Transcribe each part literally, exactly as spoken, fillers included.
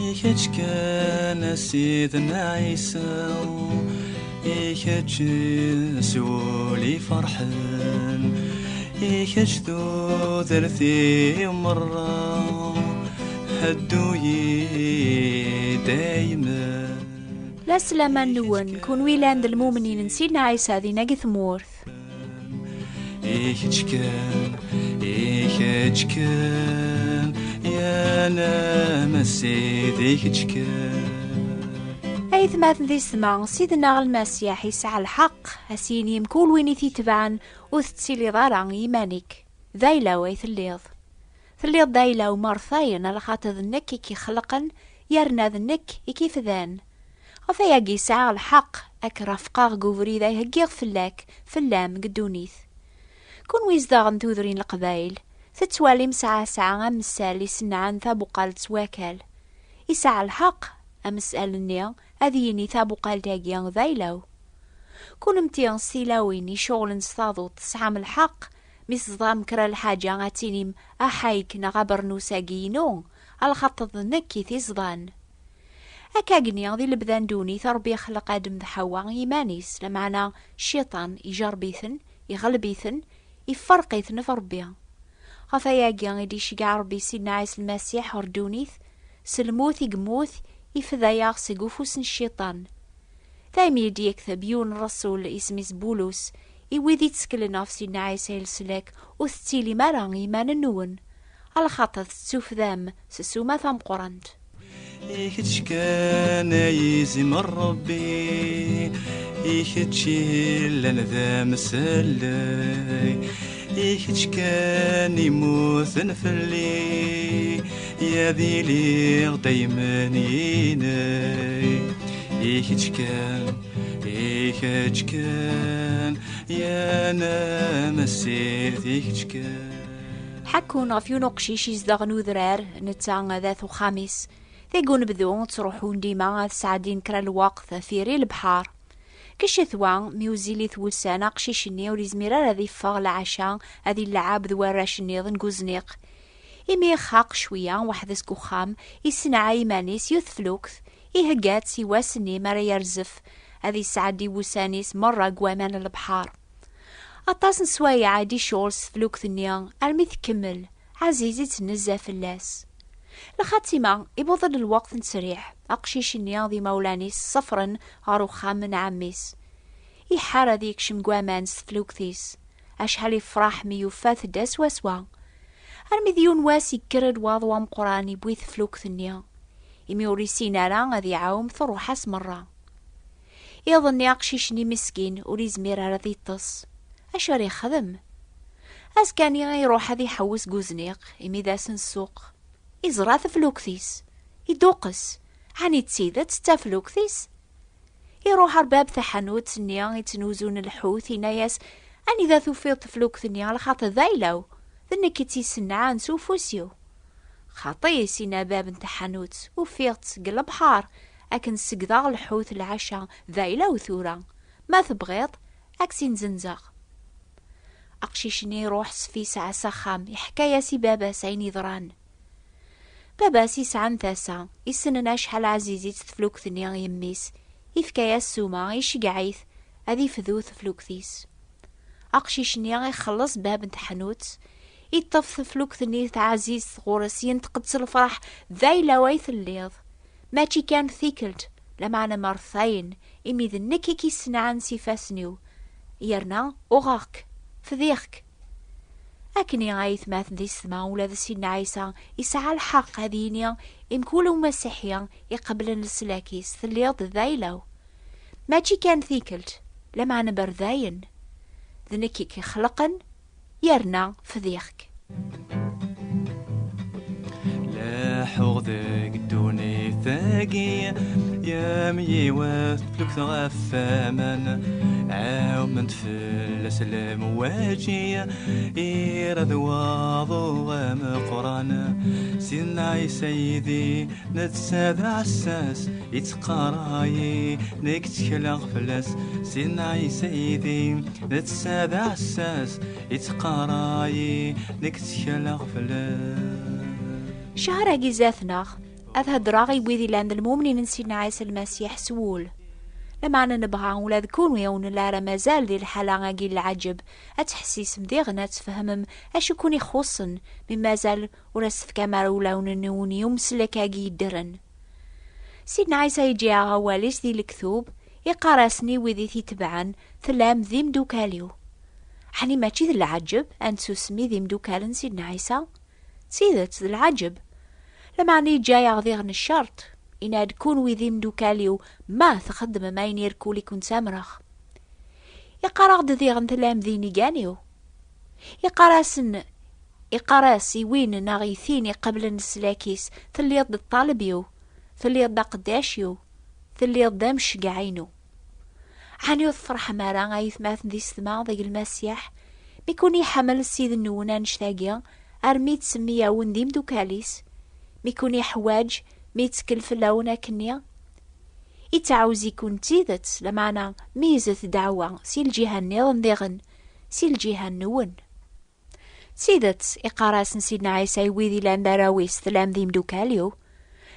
I kečč kan a Sidna Ɛisa, i kečč s wul iferḥen, i kečč tudert-iw merra, heddu-yi daymen. La slama-nwen, kunwi llan d lmumnin n Sidna Ɛisa dinna deg tmurt. I kečč kan, i kečč kan, ya nama Sidi, i kečč kan. Aytmaten d yessetma, Sidna Lmasiḥ yesɛa lḥeqq, a s-yini mkul win i t-itebɛen, ur tettiliḍ ara i yiman-ik. D ayla-w ay telliḍ. Telliḍ d ayla-w mertayen, alaxaṭer d nekk i k-ixelqen, yerna d nekk i k-ifdan. Ɣef ayagi sɛiɣ lḥeqq ad k-rafqeɣ deg ubrid ay heggiɣ fell-ak, fell-am, deg ddunit. Kunwi izedɣen tudrin n Leqbayel, tettwalim sɛa sɛa amsal isenɛan tabuqalt s wakal. Isɛa lḥeqq, amsal-nni ad yini tabuqalt-agi d ayla-w. Kunemti s tilawin iceɣlen s taḍuṭ tesɛam lḥeqq, mi teẓḍam kra lḥaǧa ad tinim aḥayk neɣ abernus-agi inu, alaxaṭer d nekk i t-iẓḍan. Akkagni di lebda n ddunit Ṛebbi ixleq Adem d Ḥawa i yiman-is, lameɛna Cciṭan ijerreb-iten, iɣleb-iten, iferq-iten ɣef Ṛebbi. Ɣef ayagi i d-iceggeɛ Ṛebbi Sidna Ɛisa Lmasiḥ ɣer ddunit, s lmut i yemmut, ifda-yaɣ seg ufus n Cciṭan. Daymi i d-yekteb yiwen n ṛṛasul isem-is Bulus, i wid itteklen ɣef Sidna Ɛisa i leslak, ur tettilim ara i yiman-nwen, alaxaṭer tettufdam s ssuma tameqqrant. I kečč kan ay izim Ṛebbi, i kečč yellan d amsellay, i kečč kan immuten fell-i, ad iliɣ daymen inek. I kečč kan, i kečč kan, ya nama Sidi, i kečč kan. Ḥekkun ɣef yiwen uqcic izedɣen udrar, netta d at uxxam-is. Deg unebdu, ttruḥun dima ad sɛeddin kra lweqt ɣef yiri lebḥer. Deg ccetwa, mi wezzilit wussan, aqcic-nni ur yezmir ara ad iffeɣ lɛaca ad ileɛɛeb d warrac nniḍen deg uzniq. Imi ixaq cwiya weḥd-s deg uxxam, isenɛa iman-is yiwet teflukt, ihegga-tt i wass-nni mi ara yerzef, ad isɛeddi wussan-is merra deg waman n lebḥer. Aṭas n sswayeɛ i d-icɣel s teflukt-nni, armi tkemmel, ɛziz-itt nezzeh fell-as. Lxatima, iwweḍ-d lweqt n ttesriḥ, aqcic-nni d imawlan-is ṣefren ɣer uxxam n ɛemmi-s. Iḥar ad yekcem deg waman s teflukt-is. Acḥal ifraḥ mi yufa tedda swaswa. Armi d yiwen wass yekker-d waḍu ameqqran, yewwi teflukt-nni. Imi ur yessin ara ad iɛum, truḥ-as merra. Iḍ-nni aqcic-nni meskin ur yezmir ara ad yeṭṭes. Acu ara yexdem? Azekka-nni iruḥ ad iḥewwes deg uzniq, imi d ass n ssuq. Iẓra teflukt-is. Iduqes. Ɛni d tidet d taflukt-is? Iruḥ ar bab taḥanut-nni ittnuzun lḥut, yenna-yas: "Anida tufiḍ teflukt-nni, lxaṭer d ayla-w, d nekk i tt-isenɛan s ufus-iw?" "Xaṭi," s-yenna bab n tḥanut, "ufiɣ-tt deg lebḥer, akken segdeɣ lḥut lɛaca, d ayla-w tura. Ma tebɣiḍ, ad k-tt-in-zenzeɣ." Aqcic-nni iruḥ s fis s axxam, iḥka-yas i baba-s ayen yeḍran. Baba-s yesɛan tasa, issnen acḥal ɛzizit teflukt-nni i yemmi-s, ifka-yas ssuma, iceggeɛ-it ad ifdu teflukt-is. Aqcic-nni ixelleṣ bab n teḥnut, iṭṭef teflukt-nni taɛzizt ɣur-s, yenṭeq-d s lferḥ: "D ayla-w ay telliḍ, mačči kan d tikkelt, lameɛna mertayen, imi d nekk i k-issenɛan s ifassen-iw, yerna uɣeɣ-k, fdiɣ-k." Akkenni, aytmaten d yessetma, ula d Sidna Ɛisa yesɛa lḥeqq ad yini i mkul umasiḥi iqeblen leslak-is: "Telliḍ d ayla-w. Mačči kan tikkelt, lameɛna berdayen. D nekk i k-ixelqen, yerna fdiɣ-k." Leḥḥuɣ deg ddunit-agi, yam yiwet teflukt ɣef waman, ɛawment fell-as lemwaji, irad waḍu ameqqran. Sidna Ɛisa yid-i, netta d aɛessas, ittqarayi, nekk ttekleɣ fell-as. Sidna Ɛisa yid-i, netta d aɛessas, ittqarayi, nekk ttekleɣ fell-as. Ccher-agi zdat-neɣ, Ad heddreɣ i wid illan d lmumnin n Sidna Ɛisa Lmasiḥ s wul. Lameɛna nebɣa ula d kunwi ur nelli ara mazal di lḥala-agi n lɛaǧeb, ad tḥessisem diɣen, ad tfehmem acu i ken-ixuṣṣen, mi mazal ur as-tefkam ara ulawen-nwen i umsellek-agi yeddren. Sidna Ɛisa yeǧǧa-aɣ awal-is di lektub, iqqar-asen i wid i t-itebɛen: "Tellam d imdukal-iw." Ɛni mačči d lɛaǧeb ad nettusmi d imdukal n Sidna Ɛisa? D tidet, d lɛaǧeb. Lameɛna yeǧǧa-yaɣ diɣen ccerṭ. Yenna-d: "Kunwi d imdukal-iw ma txeddmem ayen irkul i kent-amreɣ." Iqqar-aɣ-d diɣen: "Tellam d inigan-iw." Iqqar-asen, iqqar-as i win neɣ i tin iqeblen leslak-is: "Telliḍ d ṭṭaleb-iw, telliḍ d aqeddac-iw, telliḍ d amceggeɛ-inu." Ɛni ur tferḥem ara, ay atmaten d isetma deg Lmasiḥ, mi kun-iḥemmel Ssid-nwen annect-agi, armi yettsemmi-awen d imdukal-is, mi kun-iḥwaǧ, mi yettkel fell-awen akkenni? Ittɛawez-iken d tidet, lameɛna meyyzet ddeɛwa si lǧiha nniḍen diɣen, si lǧiha-nwen. D tidet, iqqar-asen Sidna Ɛisa i wid ilan d arraw-is: "Tellam d imdukal-iw."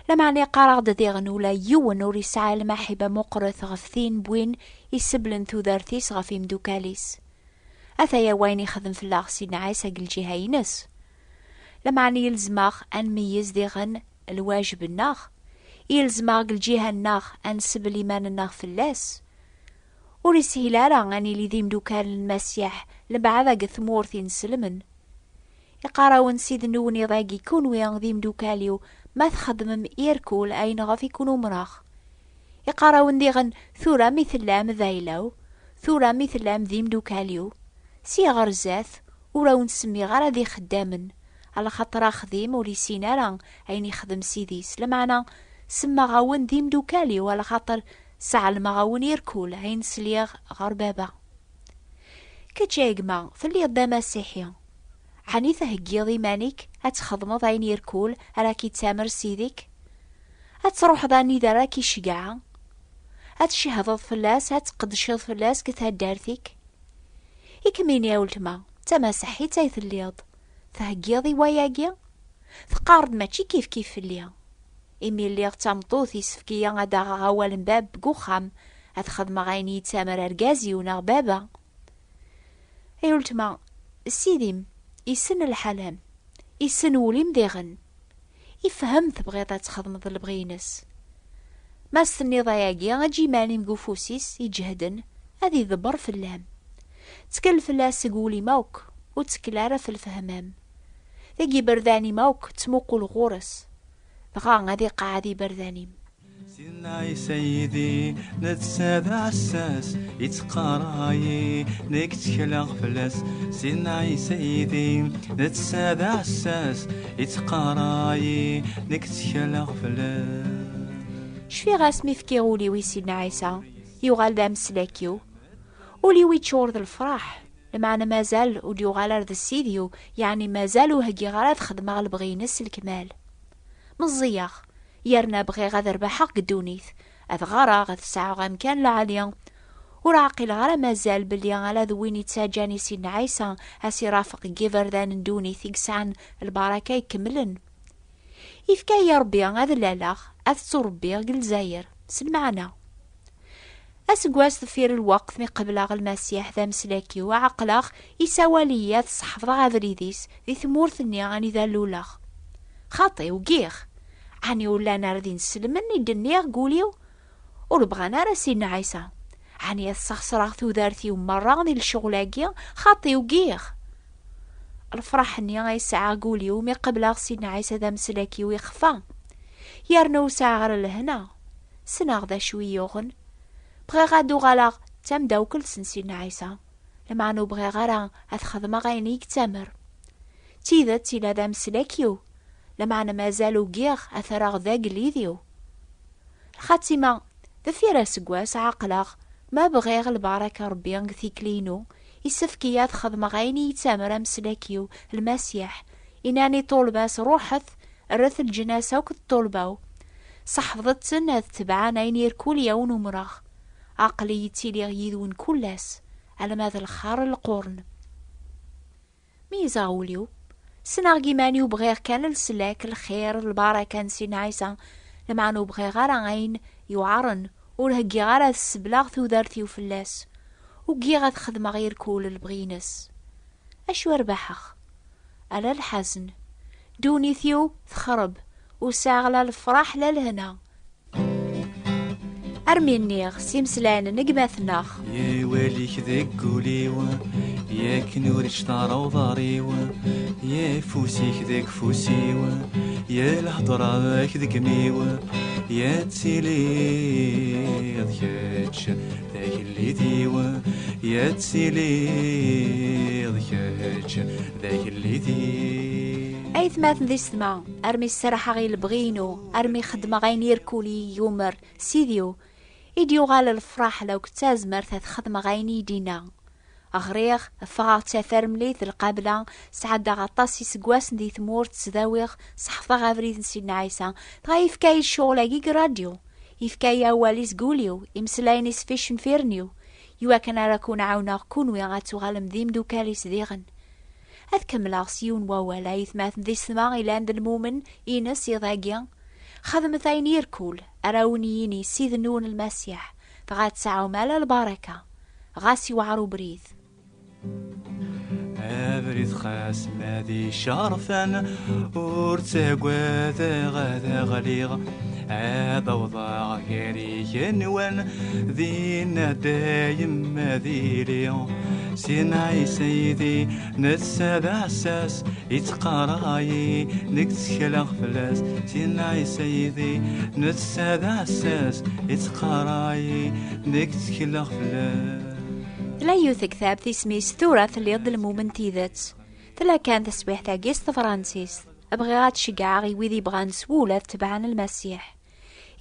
Lameɛna iqqar-aɣ-d diɣen: "Ula yiwen ur yesɛi lmaḥibba meqqret ɣef tin n win iseblen tudert-is ɣef imdukal-is." Ataya wayen ixdem fell-aɣ Sidna Ɛisa deg lǧiha-ines. Lameɛna yelzem-aɣ ad nmeyyez diɣen lwajeb-nneɣ. Yelzem-aɣ deg lǧiha-nneɣ ad nsebel iman-nneɣ fell-as. Ur ishil ara ad nili d imdukal n Lmasiḥ, lebɛed deg tmurt ineslmen. Iqqar-awen Ssid-nwen iḍ-agi: "Kunwi d imdukal-iw ma txeddmem irkul ayen ɣef i kun-umreɣ." Iqqar-awen diɣen: "Tura mi tellam d ayla-w, tura mi tellam d imdukal-iw, si ɣer zdat ur awen-semmiɣ ara d ixeddamen, alaxaṭer axdim ur issin ara ayen ixdem Ssid-is, lameɛna semmaɣ-awen d imdukal-iw, alaxaṭer sɛelmeɣ-awen irkul ayen sliɣ ɣer Baba." Kečč a gma, telliḍ d amasiḥi. Ɛni theggiḍ iman-ik ad txedmeḍ ayen irkul ara k-ittamer Ssid-ik? Ad truḥeḍ anida ara k-iceggeɛ? Ad tcehdeḍ fell-as, ad tqeddceḍ fell-as deg taddart-ik? I kem-ini a weltma, d tamasaḥit ay telliḍ, theggiḍ i wayagi? Teqqareḍ mačči kifkif fell-i. Imi lliɣ d tameṭṭut, yessefk-iyi ad aɣeɣ awal n bab deg uxxam, ad xedmeɣ ayen yettamer argaz-iw neɣ baba. Ay weltma, Ssid-im issen lḥal-am, issen wul-im diɣen. Ifhem tebɣiḍ ad txedmeḍ lebɣi-ines. Ma s-tenniḍ ayagi, eǧǧ iman-im deg ufus-is iǧehden, ad iḍebber fell-am. Ttkel fell-as seg wul-im akk, ur ttkel ara f lfehma-m. Deg iberdan-im akk ttmuqul ɣur-s, dɣa ad iqeɛɛed iberdan-im. Sidna Ɛisa yid-i, netta d aɛessas, ittqaray-i, nekk ttekleɣ fell-as. Sidna Ɛisa yid-i, netta d aɛessas, ittqaray-i, nekk ttekleɣ fell-as. Cfiɣ asmi fkiɣ ul-iw i Sidna Ɛisa, yuɣal d ameslak-iw. Ul-iw iččur d lefraḥ, lameɛna mazal ur d-yuɣal ara d Ssid-iw, yeɛni mazal ur heggiɣ ara ad xedmeɣ lebɣi-ines s lekmal. Meẓẓiyeɣ, yerna bɣiɣ ad rbaḥeɣ deg ddunit, ad ɣreɣ, ad sɛuɣ amkan lɛali. Ur ɛqileɣ ara mazal belli ala d win ittaǧǧan i Sidna Ɛisa a s-irafeq deg iberdan n ddunit i yesɛan lbaraka ikemlen. Ifka-yi Ṛebbi ad laleɣ, ad ttuṛebbiɣ deg Lezzayer, s lmeɛna. Aseggas deffir lweqt mi qebleɣ Lmasiḥ d ameslak-iw, ɛeqleɣ isawal-iyi ad sḥefḍeɣ abrid-is di tmurt-nni anida luleɣ. Xaṭi, ugiɣ. Ɛni ur llan ara d inselmen i d-nniɣ deg wul-iw? Ur bɣan ara Sidna Ɛisa. Ɛni ad sxeṣreɣ tudert-iw merra di lecɣel-agi? Xaṭi, ugiɣ. Lefraḥ-nni ay sɛiɣ deg wul-iw mi qebleɣ Sidna Ɛisa d ameslak-iw ixfa. Yerna ur sɛiɣ ara lehna. Ssneɣ d acu i yuɣen. Bɣiɣ ad uɣaleɣ d tamdawkelt n Sidna Ɛisa, lameɛna ur bɣiɣ ara ad xedmeɣ ayen i yettamer. D tidet, ila d ameslak-iw, lameɛna mazal ugiɣ ad t-rreɣ d agellid-iw. Lxatima, deffir aseggas, ɛeqleɣ, ma bɣiɣ lbaraka Ṛebbi deg tikli-inu, issefk-iyi ad xedmeɣ ayen i yettamer ameslak-iw, Lmasiḥ, inan i ṭṭulba-s: "Ruḥet, rret lǧnas akk d ṭṭulba-w. Seḥfḍet-ten ad tebɛen ayen irkul i awen-umreɣ. Aql-i yettiliɣ yid-wen kul ass, alma d lxar n lqurn." Meyyzeɣ ul-iw, Ssneɣ deg iman-iw bɣiɣ kan leslak, lxir, lbaraka n Sidna Ɛisa, lameɛna ur bɣiɣ ara ayen yuɛren, ur heggiɣ ara ad sebleɣ tudert-iw fell-as. Ugiɣ ad xedmeɣ irkul lebɣi-ines. Acu rbaḥeɣ? Ala lḥazen. Ddunit-iw texreb, ur sɛiɣ la lefraḥ la lehna. Armi nniɣ s imeslayen n gma-tneɣ. Yawal-ik deg wul-iw, yakken ur ičṭar uḍar-iw, yafus-ik deg ufus-iw, ya lhedra-k deg imi-w, ya tiliḍ kečč d agellid-iw, ya tiliḍ kečč d agellid-iw. Aytmaten d isetma, armi sserḥeɣ i lebɣi-inu, armi xeddmeɣ ayen irkul i yi-yumer Sidi-w, i d-yuɣal lefraḥ law d tazmert ad xedmeɣ ayen i d-yenna. Ɣriɣ, ffɣeɣ d tafermlit d lqabla, sɛeddaɣ aṭas iseggasen di tmurt ttdawiɣ, seḥfḍeɣ abrid n Sidna Ɛisa, dɣa yefka-yi ccɣel-agi deg rradyu. Yefka-yi awal-is deg wul-iw, imeslayen-is f icenfiren-iw, iwakken ara kun-ɛawneɣ kunwi ad tuɣalem d imdukal-is diɣen. Ad kemmleɣ s yiwen wawal, aytmaten d isetma ilan d lmumen ines iḍ-agi. Xedmet ayen irkul ara wen-yini Ssid-nwen Lmasiḥ, dɣa ad tesɛum ala lbaraka, ɣas iweɛer ubrid. Abrid xas ma d icerfan, ur ttagadeɣ ad ɣliɣ, ad awḍeɣ gar igenwan, dinna dayem ad iliɣ. Sidna Ɛisa yid-i, netta d aɛessas, ittqaray-i, nekk ttekleɣ fell-as. Sidna Ɛisa yid-i, netta d aɛessas, ittqaray-i, nekk ttekleɣ fell-as. Tella yiwet tektabt isem-is Tura telliḍ d lmumen n tidet. Tella kan taswiḥt-agi s tefransist. Bɣiɣ ad ceggɛeɣ i wid yebɣan s wul ad tebɛen Lmasiḥ.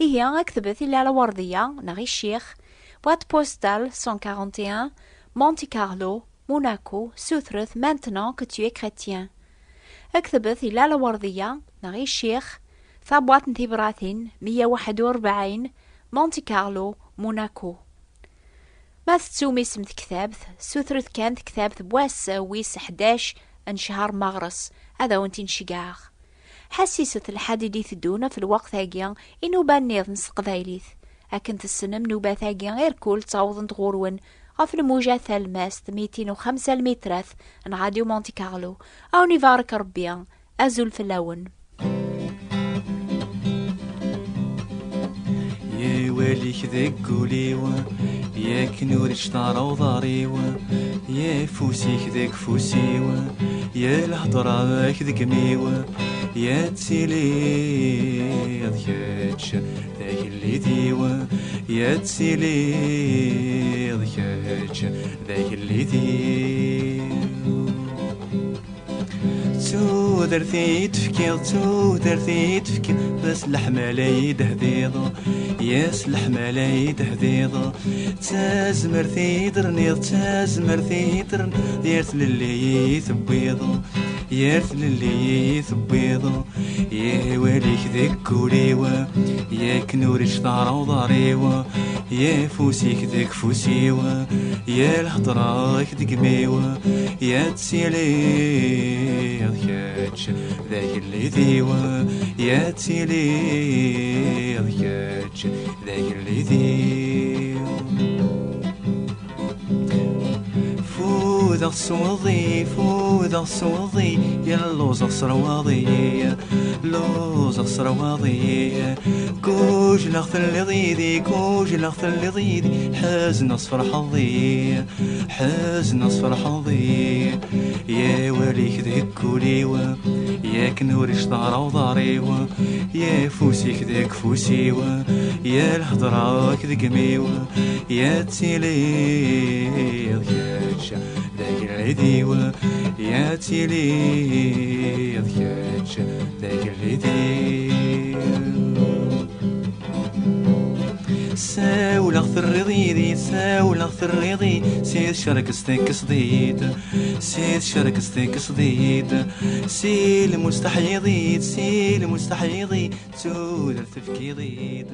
Ihi, ktbet i Lalla Werdiya neɣ i Ccix, boîte postale cent quarante et un, Monte Carlo, Monaco, sutret Maintenant que tu es chrétien. Ktbet i Lalla Werdiya neɣ i Ccix, tabwaṭ n tibratin meyya u waḥed u rebɛin, Monte Carlo, Monaco. Ma tettum isem tektabt, sutret kan tektabt n wass wis ḥdac n ccher Meɣres, ad awen-t-in-ceggɛeɣ. Ḥassiset lḥad i d-iteddun ɣef lweqt-agi i nnuba nniḍen s teqbaylit. Akken tessnem, nnubat-agi irkul ttawḍent ɣur-wen ɣef lmuja talmast mitin u xemsa lmitrat n Radio Monte Carlo. A wen-ibarek Rebbi, azul fell-awen. Yawal-ik deg wul-iw, yakken ur ičṭar uḍar-iw, yafus-ik deg ufus-iw, ya lhedra-k deg imi-w, ya tiliḍ kečč d agellid-iw, ya tiliḍ kečč d agellid-iw. Tudert i d-tefkiḍ, tudert i d-tefkiḍ, s leḥmala i d-tehdiḍ, yes, leḥmala i d-tehdiḍ. Tazmert i d-terniḍ, tazmert i d-terniḍ, yir tlelli i tewwiḍ, yir tlelli i tewwiḍ. Yawal-ik deg wul-iw, yakken ur ičṭar uḍar-iw, yafus-ik deg ufus-iw, ya lhedra-k deg imi-w, ya tiliḍ kečč d agellid-iw, ya tiliḍ kečč d agellid-iw. Fudeɣ s uḍi, fudeɣ s uḍi, ya lluẓeɣ s rwaḍi, lluẓeɣ s rwaḍi. Kujleɣ telliḍ yid-i, kujleɣ telliḍ yid-i, ḥezneɣ s ferḥeḍ-i, ḥezneɣ s ferḥeḍ-i. Yawal-ik deg wul-iw, yakken ur ičṭar uḍar-iw, yafus-ik deg ufus-iw, ya lhedra-k deg imi-w, ya tiliḍ kečč d agellid-iw, ya tiliḍ kečč d agellid-iw. Sawleɣ terriḍ yid-i, sawleɣ terriḍ yid-i, si tcerkest tekkseḍ-id, si tcerkest tekkseḍ-id, si lmus teḥyiḍ-id, si lmus teḥyiḍ-id, d tudert tefkiḍ-id.